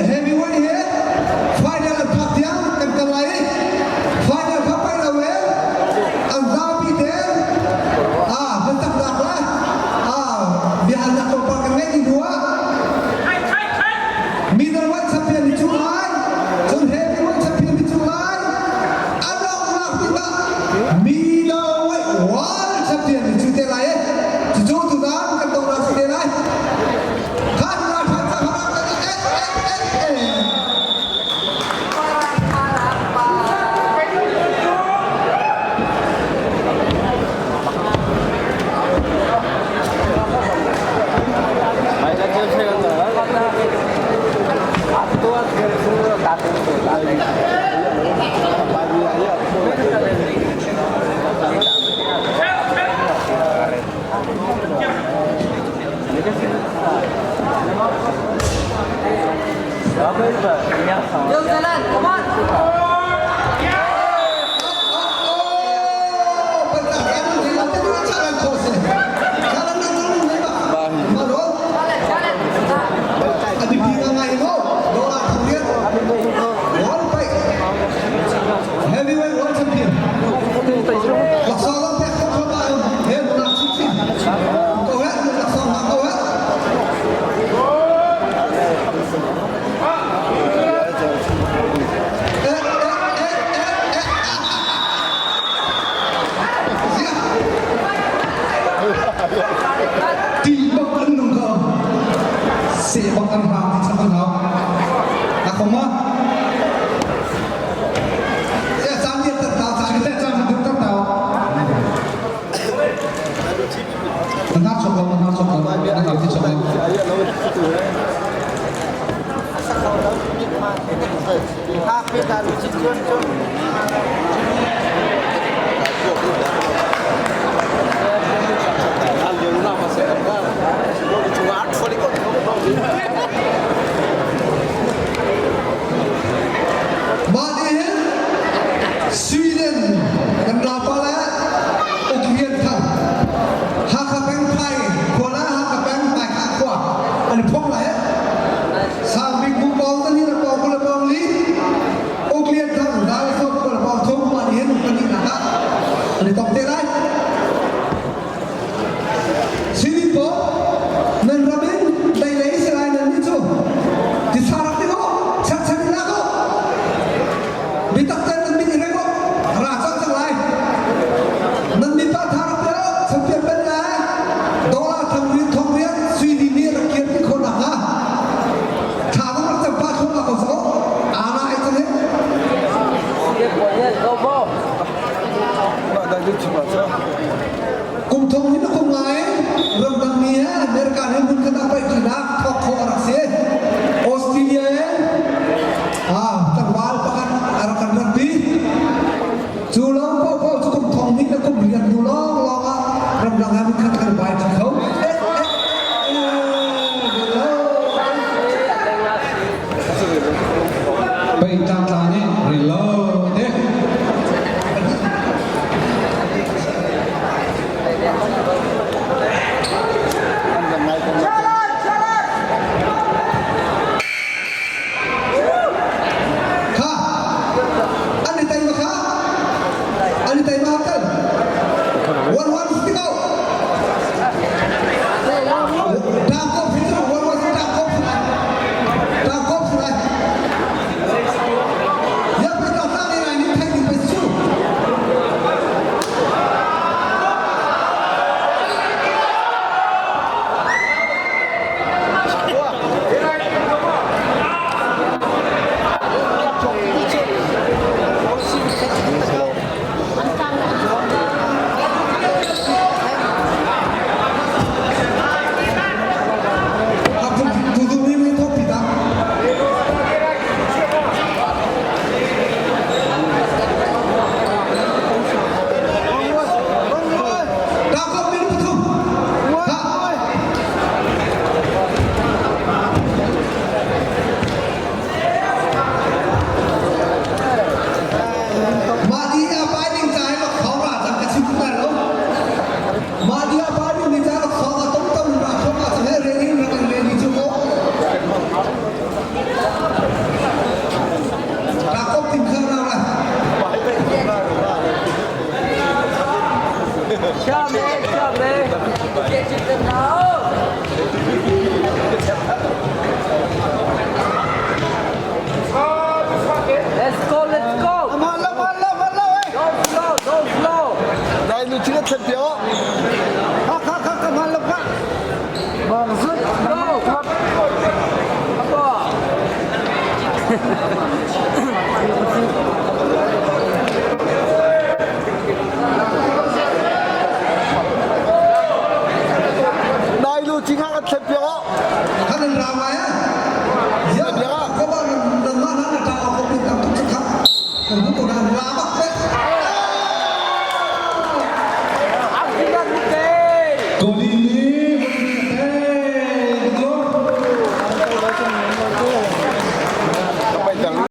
Heavyweight he final an phak tiang kan kal lai i final kha pai lo e an zapi te ah biataknak le ah biahalnak tlawmpal kan ngeih dih hnu ah middleweight champion ni cu lai cun heavyweight champion ni cu lai a donghnak bik ah middleweight world champion ni cu te lai e cucu tuzaan kan donghnak si te lai. Heavyweight World Champion. Laksawng pek kho ba he nak chin Ko he laksawng hna ko he. Ti bak an nung ko. Se bak an hram ti chak an hau. Na khong ma? Caan lian tat tau, caan lian caan tat tau. Na chok lo, na chok lo, na hau ti chok lo. Mah nih hin Sweden kan ralpa le Ukrian kha Hakha peng Phai khua le Hakha peng Hmaikha khua an i phok lai. Sangbik bu pawng kan hi le pawng kul le pawng li Uklian thang dai sawm kul le pawng thum mah nih hin pahnihnak ah an i tong te lai. Sweden pawl nan ram in lei si lai nan nih cu tisa rak ding u chakchan in lak u bitak ten nan min i reng u ra cang cang lai nan mipa tha rak pe u champion pen lai dollar thang rian thong rian sui ni nih rak kir ti khawh nak hnga thla dong rak cam pa thong ma ko so ana ai cang he Kum thong hin kum ngai ramdang mi he America he hmun khat ah paihṭinak thawk khawh a rak si. Australia he ah tlangval pakhat a rak kan ratpi. Cu lawng paohpaoh cu kum thong hnih le kum riat hnu lawnglawng ah ramdang he hmun khat kan vai ṭi kho. Eh, eh, eh, Pei tlangtla nih ril lo te. Kha an i tei ma kha an i tei ma kal 1-1 ti ko. lu chin a thlen piak awh. Kha kha kha ka hman lo kha. Bang zut. Go. Apa? Nai lu cing ah kan thlen piak awh. Kan in ra ngai ah. Ya ko ba nan ma na ta ko pin tam tuk kha. Kan bu ko na ra bak pe. Colin.